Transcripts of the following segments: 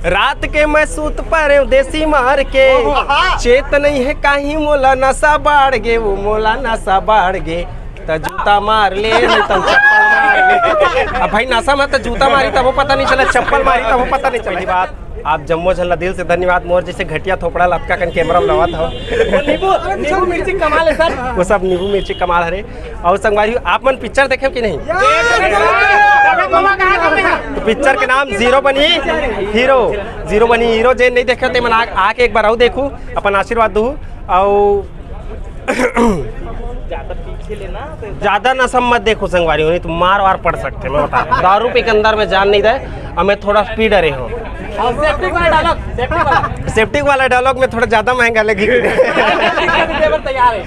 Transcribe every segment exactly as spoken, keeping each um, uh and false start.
रात के मैं सूत परेंव देसी मार के, चेत नइ हे काहीं मोला नसा बाढ़ गे, वो मोला नसा बाढ़ गे, त जूता मार ले, नहीं त चप्पल मार ले। अब भाई नसा में त जूता मारी तबो पता नहीं चला, चप्पल मारी तबो पता नहीं चला। पहली बात, आप जम्मो झन ला दिल से धन्यवाद, मोर जैसे घटिया थोपड़ा लतका कन कैमरा में लवत हो। नींबू, नींबू मिर्ची कमाल है सर। वो सब नींबू मिर्ची कमाल हरे। अउ संगवारी, आप मन पिक्चर देखे कि नहीं? तो पिक्चर के नाम जीरो बनी हीरो, जीरो बनी हीरो। जे नहीं देखे ते मन आ-, आके एक बार अउ देखू, अपन आशीर्वाद दू। अउ ज्यादा नशा मत देखो संगवारी, नहीं तो मार वार पड़ सकते, मैं बता रहा हूँ। दारू पी के अंदर में जान नहीं दे, और मैं थोड़ा पी डरे हूँ। सेप्टिक वाला डायलॉग, सेप्टिक वाला। सेप्टिक वाला डायलॉग में थोड़ा ज्यादा महंगा लगी। तैयार है।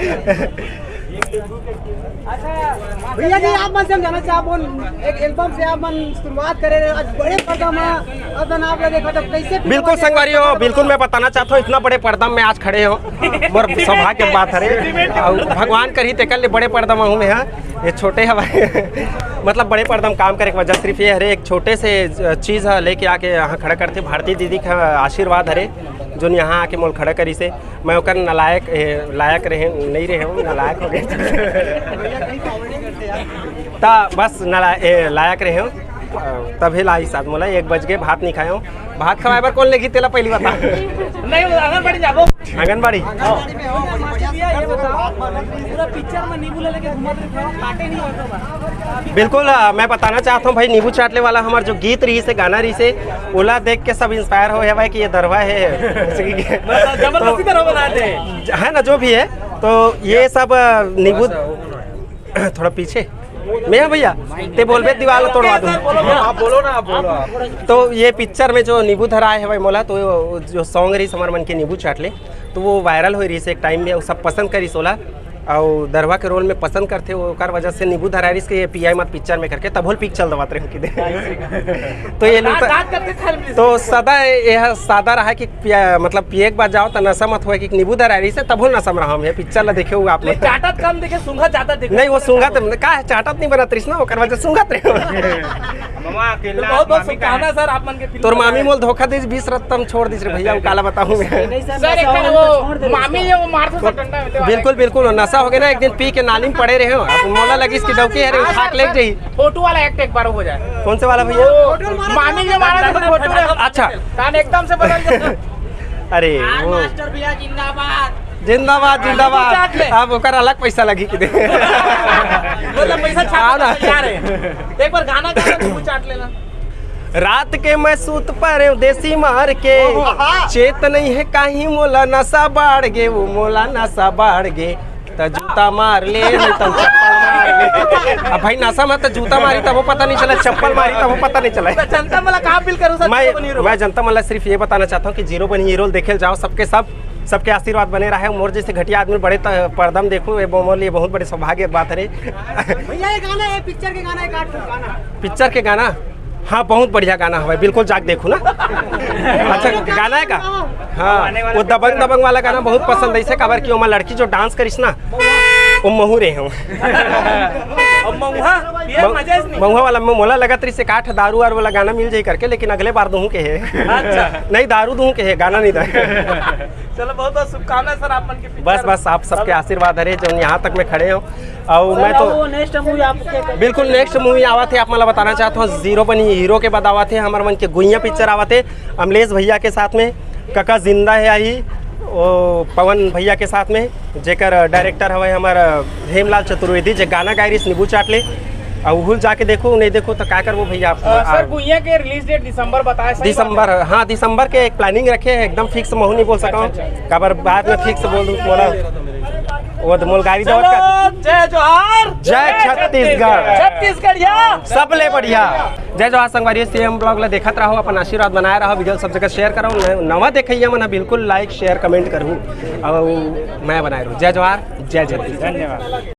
भैया जी, आप मन से हम जानना चाहब, एक एल्बम से आप मन शुरुआत करे रहे, आज बड़े पर्दा में अपन आप लोग देखा, तो कैसे feel बिल्कुल होता है? संगवारी हो, बिल्कुल मैं बताना चाहता हूँ, इतना बड़े पर्दा में आज खड़े हो, मोर सौभाग्य के बात हरे। अउ भगवान करही तेकर ले बड़े पर्दा में हूँ मैं, हाँ, ये छोटे हवा। मतलब बड़े पर्दा में काम करे के वजह सिर्फ ये हरे, एक छोटे से चीज़ है लेके आके यहाँ खड़ा करते, भारती दीदी का आशीर्वाद हरे, जो यहाँ आके मोल खड़ा करी से। मैं ओकर नलायक, ए, लायक रहे, नहीं रहे हूँ, नलायक हो गए। ता बस नला-, ए, लायक रहे हूँ। अ, तभे लाई साथ मोला एक बज के भात नहीं खाए हूँ। भात खवाए बर कौन लेगी तेला पहली बता। नहीं, वो आंगनबाड़ी जाबो। आंगनबाड़ी? हाँ। अच्छा भैया, ये बताओ, पूरा पिक्चर में नींबू ले लेके घूमत रहे थे, काटे नहीं होते बा। बिल्कुल, अ, मैं बताना चाहता हूँ भाई, नींबू चाटले वाला हमार जो गीत रही से, गाना रही से, ओला देख के सब इंस्पायर हो है भाई कि ये दरवा है। जबरदस्ती तो दरवा बनाए थे। है ना, जो भी है, तो ये सब, अ, नींबू थोड़ा पीछे। मैं, हाँ भैया, ते बोलबे दीवार तोड़वा दूँ। आप बोलो ना, आप बोलो आप। तो ये पिक्चर में जो नींबू धराए है भाई मोला, तो जो सॉन्ग रही हमर मन के नींबू चाटले, तो वो वायरल हो रही से एक टाइम में, वो सब पसंद करी सोला। अउ दरवा के रोल में पसंद करथे, ओकर वजह से नींबू धरारिस के ये पियाई मत पिक्चर में करके, तभो ल पिक चल दवात रहे कि दे। तो ये दांत, लूटा दांत करके खा ले। तो सदा ये सादा रहा कि पिया, मतलब पिए के बाद जाओ त नशा मत होए कि नींबू धरारिस है, तभो नशा में रहा हम ये पिक्चर ला देखे हुए आप नहीं, लोग। चाटत कम देखे, सूंघत ज्यादा देखे। नहीं, वो सूंघत का है, चाटत नहीं बनत रहिस ना, ओकर वजह सूंघत रहे। मामा, अकेला बहुत बहुत मामी का शुभकामना है। सर, आप मन के फिल्म तोर मामी बनाए। मोल धोखा दीस, बीस रत्तम छोड़ दीस रे भैया, वो काला बताऊं मैं। नहीं सर, सर, नशा एक होने वो तो छोड़ दे मामी इसको। ये वो मार दो सर, डंडा में तो बिल्कुल, बिल्कुल, नशा हो गया ना, एक दिन पी के नाली में पड़े रहे हो, अब मोला लगिस कि डौकी है रे, उठा के लेके जाई। फोटो वाला एक्ट एक बार हो जाए। कौन से वाला भैया? वो मामी जो मारा था फोटो में। अच्छा। कान एकदम से बदल गया। अरे, वो मास्टर भैया जिंदाबाद। जिंदाबाद, जिंदाबाद। चाट ले। अब ओकर अलग पैसा लगी कि दे। मतलब पैसा छाप आओ ना। तैयार है। एक बार गाना गा के नींबू चाट लेना। रात के मैं सूत परेंव देसी मार के, ओहो। चेत नहीं है काहीं मोला नशा बाढ़ गे, वो मोला नशा बाढ़ गे, त जूता मार ले, नहीं त चप्पल मार ले। अब भाई नशा में त जूता मारी तब वो पता नहीं चला, चप्पल मारी तब वो पता नहीं चला। तो जनता मला का अपील करूँ सर, मैं, जीरो बनी हीरो? मैं जनता मला सिर्फ ये बताना चाहता हूँ कि जीरो बनी हीरो देखे जाओ, सबके सब, सबके आशीर्वाद बने रहे। मोर जैसे घटिया आदमी बड़े त-, पर्दा में देखूँ, ये मोर लिए बहुत बड़े सौभाग्य के बात है रे। भैया, ये गाना, ये पिक्चर के गाना, एक आध ठो गाना। पिक्चर के गाना? हाँ, बहुत बढ़िया गाना हवय, बिल्कुल जाके देखू ना। अच्छा, गाना है का? हाँ, वो दबंग दबंग वाला गाना बहुत पसंद है इसे, काबर कि ओमा लड़की जो डांस करिस ना, वो महू रहे हूँ। अब महुआ, ये मजा इसमें। महुआ वाला में मोला लगत रही से काठ दारू वारू वाला गाना मिल जाई करके, लेकिन अगले बार दूँ के है। अच्छा। नहीं, दारू दूँ के है, गाना नहीं दा। चलो, बहुत बहुत शुभकामना सर, आप मन के पिक्चर बस, बस, आप सबके आशीर्वाद हरे, जो यहाँ तक मैं खड़े हूँ। अउ मैं तो वो नेक्स्ट मूवी आपके बिल्कुल नेक्स्ट मूवी आवत है, आप मन ला बताना चाहत हूँ, जीरो बनी हीरो के बाद आवत है, हमर मन के गुइया पिक्चर आवत है, अमलेश भैया के साथ में, कका जिंदा है आई, वो पवन भैया के साथ में, जेकर डायरेक्टर हवे हमर हेमलाल चतुर्वेदी, जे गाना गाय रहिस नींबू चाट ले, अउ उहुल जाके देखो, नहीं देखो तो का करबो भैया आप। अ, सर, आ, गुइया के रिलीज डेट दिसंबर बताए, सही बात है? दिसंबर, हाँ, दिसंबर के एक प्लानिंग रखे है, एकदम फिक्स महू नहीं बोल सका हूँ, अच्छा, अच्छा। काबर बाद में फिक्स बोल दूँ, बोला। वो तो मोल गाड़ी चलो, दौड़ का। जय जोहार। जय छत्तीसगढ़। छत्तीसगढ़िया। सबले बढ़िया। जय जोहार संगवारी, सीएम ब्लॉग ला देखत रहो, अपन आशीर्वाद बनाए रहो, वीडियो सब जगह शेयर करो, न-, नवा देखइया मन बिल्कुल लाइक, शेयर, कमेंट करू, और मैं बनाए रहूँ। जय जोहार, जय छत्तीसगढ़। धन्यवाद।